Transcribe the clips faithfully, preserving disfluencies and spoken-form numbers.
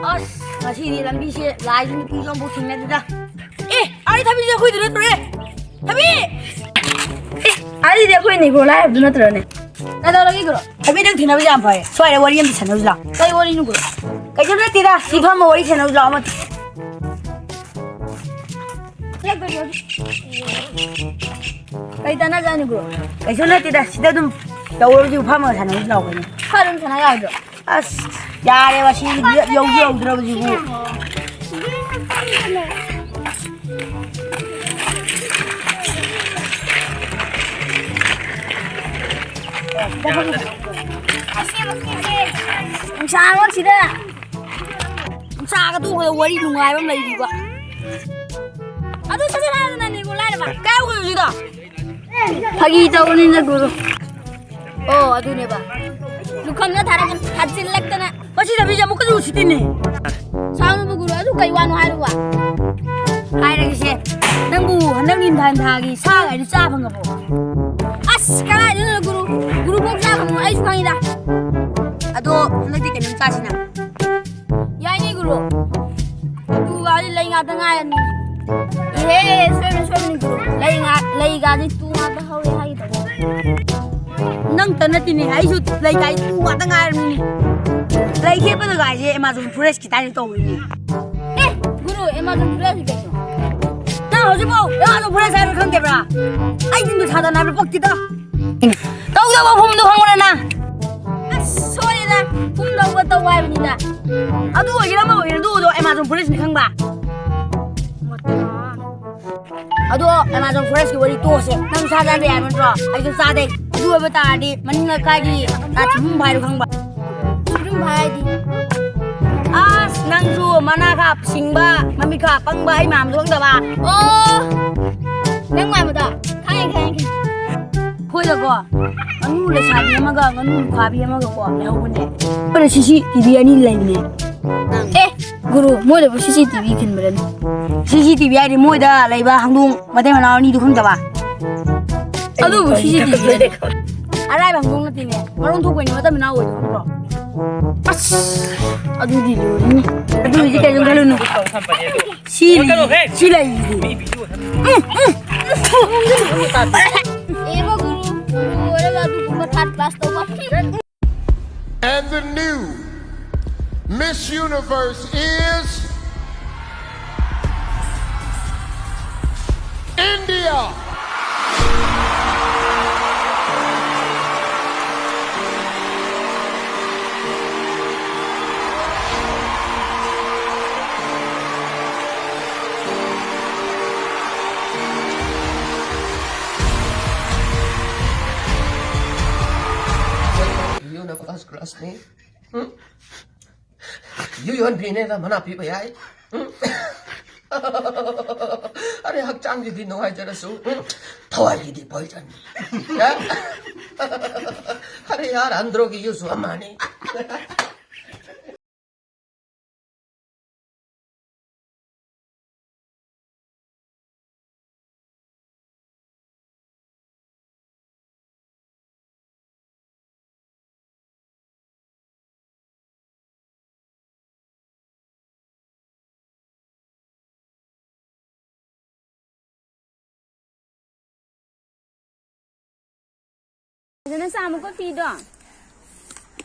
ꯑꯁ, ꯉꯁꯤꯗꯤ ꯂꯝꯕꯤꯁꯦ ꯂꯥꯏꯁꯨ ꯅꯨꯄꯤꯁꯨ ꯑꯃꯐꯥꯎ ꯊꯦꯡꯅꯗꯦꯗ꯫ ꯑꯦ, ꯑꯥꯗꯤ ꯊꯕꯤꯁꯦ ꯑꯩꯈꯣꯏꯗꯨ ꯅꯠꯇ꯭ꯔꯣ, ꯑꯦ? ꯊꯕꯤ! ꯑꯦ, ꯑꯥꯗꯤꯗꯤ ꯑꯩꯈꯣꯏ ꯅꯦꯒ꯭ꯔꯣ ꯂꯥꯏꯔꯕꯗꯨ ꯅꯠꯇ꯭ꯔꯣꯅꯦ? ꯀꯩꯗꯧꯔꯒꯦ, ꯒꯨꯔꯨ? ꯊꯕꯤ, ꯅꯪ ꯊꯦꯡꯅꯕꯁꯦ ꯌꯥꯝ ꯐꯔꯦ꯫ ꯁ꯭ꯋꯥꯏꯗ ꯋꯥꯔꯤ ꯑꯃ ꯁꯥꯟꯅꯔꯨꯁꯤ ꯂꯥꯎ꯫ ꯀꯩ ꯋꯥꯔꯤꯅꯣ, ꯒꯨꯔꯨ? ꯀꯩꯁꯨ ꯅꯠꯇꯦꯗ, ꯁꯤ ꯐꯝꯃ ꯋꯥꯔꯤ ꯁꯥꯟꯅꯔꯨꯁꯤ ꯂꯥꯎ, ꯑꯃ꯫ ꯀꯩ ꯇꯥꯟꯅꯖꯥꯠꯅꯣ, ꯒꯨꯔꯨ? ꯀꯩꯁꯨ ꯅꯠꯇꯦꯗ, ꯁꯤꯗ ꯑꯗꯨꯝ ꯇꯧꯔꯁꯤ, ꯐꯝꯃꯒ ꯁꯥꯟꯅꯔꯁꯤ ꯂꯥꯎ ꯀꯩꯅꯣ꯫ ꯈꯔ ꯑꯗꯨꯝ ꯁꯥꯟꯅ ꯌꯥꯗ꯭ꯔꯣ? ꯑꯁ, ꯌꯥꯔꯦ, ꯋꯥꯁꯤ ꯌꯧꯁꯨ ꯌꯧꯗ꯭ꯔꯕꯁꯤꯕꯨ꯫ ꯅꯨꯡꯁꯥ ꯑꯃ ꯁꯤꯗ꯫ ꯅꯨꯡꯁꯥꯒ ꯇꯣꯛꯈ꯭ꯔꯦ, ꯋꯥꯔꯤ ꯅꯨꯡꯉꯥꯏꯕ ꯑꯃ ꯂꯩꯔꯤꯕ꯫ ꯑꯗꯨ ꯁꯠ ꯁꯠ ꯍꯥꯏꯗꯅ ꯅꯦꯒ꯭ꯔꯣ ꯂꯥꯏꯔꯕ꯫ ꯀꯥꯏ ꯎꯈꯤꯕ ꯍꯧꯖꯤꯛꯗꯣ? ꯐꯥꯒꯤ ꯇꯧꯕꯅꯤꯅ, ꯒꯨꯔꯨ꯫ ꯑꯣ, ꯑꯗꯨꯅꯦꯕ꯫ ꯂꯨꯈꯝꯅ ꯊꯥꯔꯛ-, ꯊꯥꯖꯤꯜꯂꯛꯇꯅ꯫ ꯃꯁꯤ ꯊꯕꯤꯁꯦ ꯑꯃꯨꯛꯀꯁꯨ ꯎꯁꯤꯠꯇꯦꯅꯦ꯫ ꯁꯥꯎꯅꯨꯕ, ꯒꯨꯔꯨ, ꯑꯗꯨ ꯀꯩ ꯋꯥꯅꯣ ꯍꯥꯏꯔꯨꯕ? ꯍꯥꯏꯔꯒꯦꯁꯦ, ꯅꯪꯕꯨ ꯍꯟꯗꯛ ꯅꯤꯡꯊꯝ ꯊꯥꯒꯤ ꯁꯥ ꯀꯥꯏꯗꯨ ꯆꯥ ꯐꯪꯉꯕꯣ? ꯑꯁ, ꯀꯗꯥꯏꯗꯩꯅꯣ, ꯒꯨꯔꯨ? ꯒꯨꯔꯨ ꯐꯥꯎ ꯆꯥ ꯐꯪꯉꯣ, ꯑꯩꯁꯨ ꯈꯪꯉꯤꯗ꯫ ꯑꯗꯣ ꯍꯟꯗꯛꯇꯤ ꯀꯩꯅꯣꯝ ꯆꯥꯁꯤꯅ꯫ ꯌꯥꯏꯅꯦ, ꯒꯨꯔꯨ꯫ ꯑꯗꯨꯒꯗꯤ ꯂꯩ ꯉꯥꯛꯇ ꯉꯥꯏꯔꯅꯤ꯫ ꯏꯍꯦ, ꯁꯣꯏꯕꯅꯤ, ꯁꯣꯏꯕꯅꯤ, ꯒꯨꯔꯨ꯫ ꯂꯩ ꯉꯥ-, ꯂꯩꯒꯥꯗꯤ ꯇꯨ ꯉꯥꯛꯇ ꯍꯧꯔꯦ ꯍꯥꯏꯒꯦ ꯇꯧꯕ꯫ ꯅꯪꯇ ꯅꯠꯇꯦꯅꯦ, ꯑꯩꯁꯨ ꯂꯩ ꯀꯥꯏ ꯇꯨ ꯉꯥꯛꯇ ꯉꯥꯏꯔꯕꯅꯤꯅꯦ꯫ ꯂꯩ ꯈꯦꯠꯄꯗ ꯀꯥꯏꯁꯦ Amazon forest ꯀꯤ type ꯇꯧꯔꯤꯅꯦ꯫ ꯑꯦ, ꯒꯨꯔꯨ, Amazon forest ꯀꯤ ꯀꯩꯅꯣ? ꯅꯪ ꯍꯧꯖꯤꯛꯐꯥꯎ Amazon forest ꯍꯥꯏꯕ ꯈꯪꯗꯕ꯭ꯔꯥ? ꯑꯩ ꯅꯪꯕꯨ ꯁꯥꯗꯅ ꯍꯥꯏꯕ ꯄꯛꯇꯦꯗ꯫ ꯇꯧꯗꯕ ꯐꯨꯝꯗꯣ ꯈꯪꯕ꯭ꯔꯥ ꯅꯪ? ꯑꯁ, ꯁꯣꯏꯔꯦꯗ꯫ ꯐꯨꯝꯗꯧꯕ ꯇꯧ ꯍꯥꯏꯕꯅꯤꯗ꯫ ꯑꯗꯨ ꯑꯣꯏꯒꯦꯔꯥ ꯑꯃ ꯑꯣꯏꯒꯦꯔꯥ, ꯑꯗꯨꯗꯣ Amazon forest ꯅꯤ ꯈꯪꯕ꯭ꯔꯥ? ꯑꯗꯣ Amazon forest ꯀꯤ ꯋꯥꯔꯤ ꯇꯣꯛꯑꯁꯦ꯫ ꯅꯪ ꯁꯥ ꯆꯥꯗꯦ ꯍꯥꯏꯕ ꯅꯠꯇ꯭ꯔꯣ? ꯑꯩꯁꯨ ꯆꯥꯗꯦ꯫ ꯑꯗꯨ ꯑꯣꯏꯕ ꯇꯥꯔꯗꯤ ꯃꯅꯤꯡ ꯂꯩꯀꯥꯏꯒꯤ ꯆꯤꯡꯈꯨꯝ ꯍꯥꯏꯗꯣ ꯈꯪꯕ꯭ꯔꯥ? ꯆꯤꯡꯈꯨꯝ ꯍꯥꯏꯗꯤ? ꯑꯁ, ꯅꯪꯁꯨ ꯃꯅꯥ ꯈꯔ ꯁꯤꯡꯕ, ꯃꯃꯤꯠ ꯈꯔ ꯄꯪꯕ, ꯑꯩ ꯃꯥꯟꯕꯗꯣ ꯈꯪꯗꯕ? ꯑꯣ, ꯅꯪ ꯃꯥꯟꯕꯗꯣ? ꯈꯪꯉꯦ, ꯈꯪꯉꯦ, ꯈꯪꯉꯦ꯫ ꯑꯩꯈꯣꯏꯗꯀꯣ, ꯉꯥꯅꯨ ꯂꯩꯁꯥꯕꯤ ꯑꯃꯒ ꯉꯥꯅꯨ ꯂꯨꯈꯥꯕꯤ ꯑꯃꯒꯀꯣ ꯂꯩꯍꯧꯕꯅꯦ꯫ ꯑꯩꯈꯣꯏꯗ C C T V ꯑꯅꯤ ꯂꯩꯕꯅꯦ꯫ ꯑꯦ, ꯒꯨꯔꯨ, ꯃꯣꯏꯗꯕꯨ C C T V ꯈꯤꯟꯕ꯭ꯔꯅꯦ? C C T V ꯍꯥꯏꯗꯤ ꯃꯣꯏꯗ ꯂꯩꯕ ꯍꯧꯗꯣꯡ ꯃꯇꯩ ꯃꯅꯥꯎ ꯑꯅꯤꯗꯨ ꯈꯪꯗꯕ? ꯑꯗꯨꯕꯨ C C T V ꯅꯦ꯫ ꯑꯔꯥꯏꯕ ꯍꯧꯗꯣꯡ ꯅꯠꯇꯦꯅꯦ꯫ ꯃꯔꯣꯟ ꯊꯣꯛꯄꯩꯅꯦ, ꯃꯇꯩ ꯃꯅꯥꯎ ꯑꯣꯏꯗꯣ ꯈꯪꯗ꯭ꯔꯣ? ꯑꯁ! ꯑꯗꯨꯗꯤ ꯂꯣꯏꯔꯦꯅꯦ꯫ ꯑꯗꯨ ꯍꯧꯖꯤꯛ ꯀꯩꯅꯣ ꯈꯜꯂꯨꯅꯨ꯫ ꯁꯤ, ꯁꯤ ꯂꯩꯔꯤꯗꯤ꯫ ꯎꯝ, ꯎꯝ, ꯎꯝ꯫ ꯑꯦ, ꯒꯨꯔꯨ, ꯒꯨꯔꯨ ꯑꯣꯏꯔꯒ ꯑꯗꯨꯒꯨꯝꯕ third class ꯇꯧꯕ꯫ And the new Miss Universe is India. You know, first class ni. Hmm? You yon bine da mana pi bayai. Hmm? ꯑꯔꯦ, ꯍꯛꯆꯥꯡꯒꯤꯗꯤ ꯅꯨꯡꯉꯥꯏꯖꯔꯁꯨ, ꯎꯝ, ꯊꯋꯥꯏꯒꯤꯗꯤ poison. ꯑꯔꯦ ꯌꯥꯔ, ꯑꯟꯗ꯭ꯔꯣꯒꯤ ꯌꯨꯁꯨ ꯑꯃꯅꯤ꯫ ꯐꯖꯅ ꯆꯥꯝꯃꯨꯀꯣ ꯐꯤꯗꯣ꯫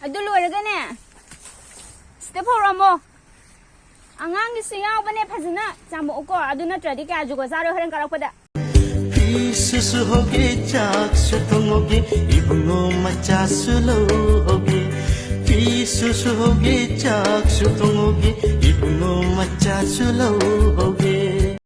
ꯑꯗꯨ ꯂꯣꯏꯔꯒꯅꯦ, ꯁꯤꯗ ꯐꯧꯔꯝꯃꯣ꯫ ꯑꯉꯥꯡꯒꯤꯁꯨ ꯌꯥꯎꯕꯅꯦ, ꯐꯖꯅ ꯆꯥꯝꯃꯛꯎꯀꯣ꯫ ꯑꯗꯨ ꯅꯠꯇ꯭ꯔꯗꯤ ꯀꯌꯥ ꯖꯨꯒꯣꯠ ꯆꯥꯔꯣꯏ ꯍꯣꯔꯦꯟ ꯀꯥꯔꯛꯄꯗ꯫ ꯐꯤꯁꯨ ꯁꯨꯍꯧꯒꯦ, ꯆꯥꯛꯁꯨ ꯊꯣꯡꯍꯧꯒꯦ, ꯏꯕꯨꯡꯉꯣ ꯃꯆꯥꯁꯨ ꯂꯧꯍꯧꯒꯦ꯫ ꯐꯤꯁꯨ ꯁꯨꯍꯧꯒꯦ, ꯆꯥꯛꯁꯨ ꯊꯣꯡꯍꯧꯒꯦ, ꯏꯕꯨꯡꯉꯣ ꯃꯆꯥꯁꯨ ꯂꯧꯍꯧꯒꯦ꯫